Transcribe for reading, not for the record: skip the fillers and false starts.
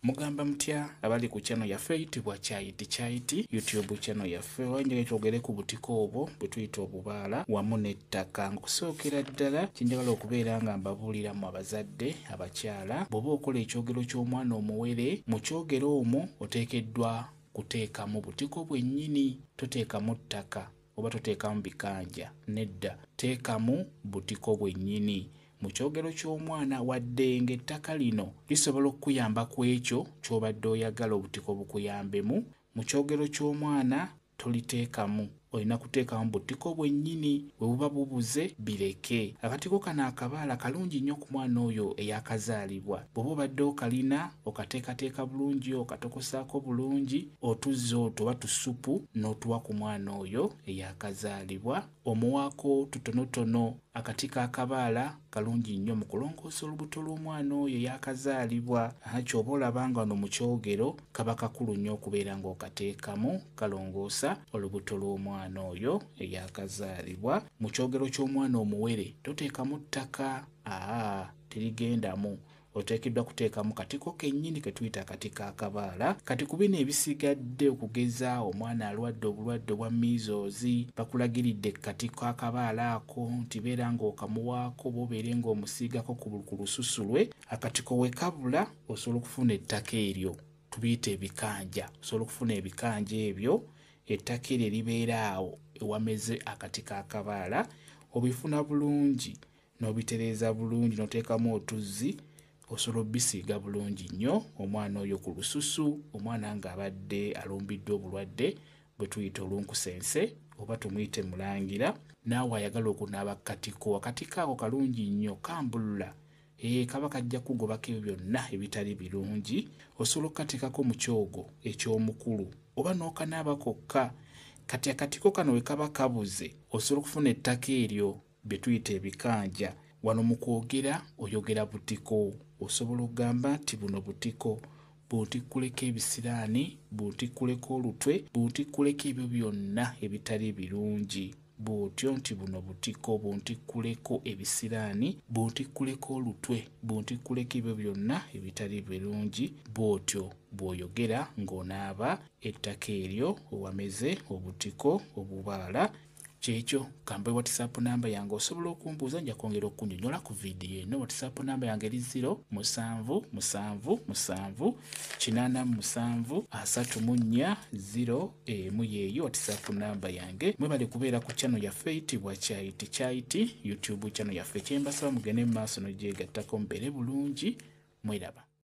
Mugamba mutya abali ku channel yaffe eyitibwa Kyayiti Kyayiti YouTube channel yaffe. Wanjagala twogere ku butiko obwo bwe tuyita obubaala wamu n'ettaka. Okusookera ddala kinjagala okubeera nga mbabuuliramu abazadde abakyala, bw'oba okola ekyogero ky'omwana omuwere, mu kyogero omwo oteekeddwa kuteekamu butiko bwennyini, toteekamu ttaka oba toteekamu bikanja, nedda, teekamu butiko bwennyini mu kyogero ky'omwana. Wadde ng'ettaka lino lisobola okukuyamba ku ekyo ky'obadde oyagala obutiko bukuyambemu, mu kyogero ky'omwana toliteekamu, olina kuteekamu butiko bwennyini. Bwe buba bubuze bireke. Akatiko kano akabaala kalungi nnyo ku mwana oyo eyakazaalibwa. Bw'oba obadde okalina, okateekateeka bulungi, okatokosaako bulungi otuzzi otwo oba tusupu n'otuwa ku mwana oyo eyakazaalibwa, omuwaako tutonotono. Akatiko akabaala kalungi nnyo mu kulongoosa olubuto lw'omwana oyo eyakazaalibwa. Kyoba olaba nga wano mu kyogero kaba kakulu nnyo okubeera ng'okateekamu, kalongoosa olubuto lw'omwana oyo eyakazaalibwa. Mu kyogero ky'omwana omuwere toteekamu ttaka, terigendamu, oteekeddwa kuteekamu katiko kennyini ke tuyita akatiko akabaala. Kati ku bino ebisigadde, okugeza omwana alwadde obulwadde obwa measles, bakulagiridde katiko akabaala ako nti beera ng'okamuwaako oba obeere ng'omusiigako ku lususu lwe. Akatiko we kabula osobola okufuna ettaka eryo tubiyita ebikanja, osobola okufuna ebikanja ebyo, ettaka eryo eribeera awo ewameze akatiko akabaala, obifuna bulungi n'obitereeza bulungi n'oteekamu otuzzi, osobola obisiiga bulungi nnyo omwana oyo ku lususu, omwana ng'abadde alumbiddwa obulwadde bwe tuyita olunkusense oba tumuyite mulangira. Naawe ayagala okunaaba katiko, akatiko ako kalungi nnyo, kambulula, kaba kajja kugobako ebyo byonna ebitali birungi. Osobola okukateekako mu kyogo eky'omukulu oba n'okanaaba kokka. Kati akatiko kano we kaba kabuze, osobola okufuna ettaka eryo bye tuyita ebikanja. Wano mu kwogera oyogera butiko, osobola okugamba nti buno butiko buntikkuleko ebisiraani, buntikkuleko olutwe, buntikkuleko ebyo byonna ebitali birungi. Bw'otyo nti buno butiko buntikkuleko ebisiraani, buntikkuleko olutwe, buntikkuleko ebyo byonna ebitali birungi. Bw'otyo bw'oyogera ng'onaaba ettaka eryo owameze obutiko obubaala. Kyekyo kambe WhatsApp namba yange, osobola okumbuuza, nja kwongera okunnyonnyola ku vidiyo eno. WhatsApp namba yange eri 0 7 7 7 87 34 0 emu, yeeyo WhatsApp namba yange. Mwebale kubeera ku channel yaffe eyitibwa Kyayiti Kyayiti YouTube channel yaffe. Kyembasaba mugende mu maaso n'ogyegattako, mubeere bulungi, mweraba.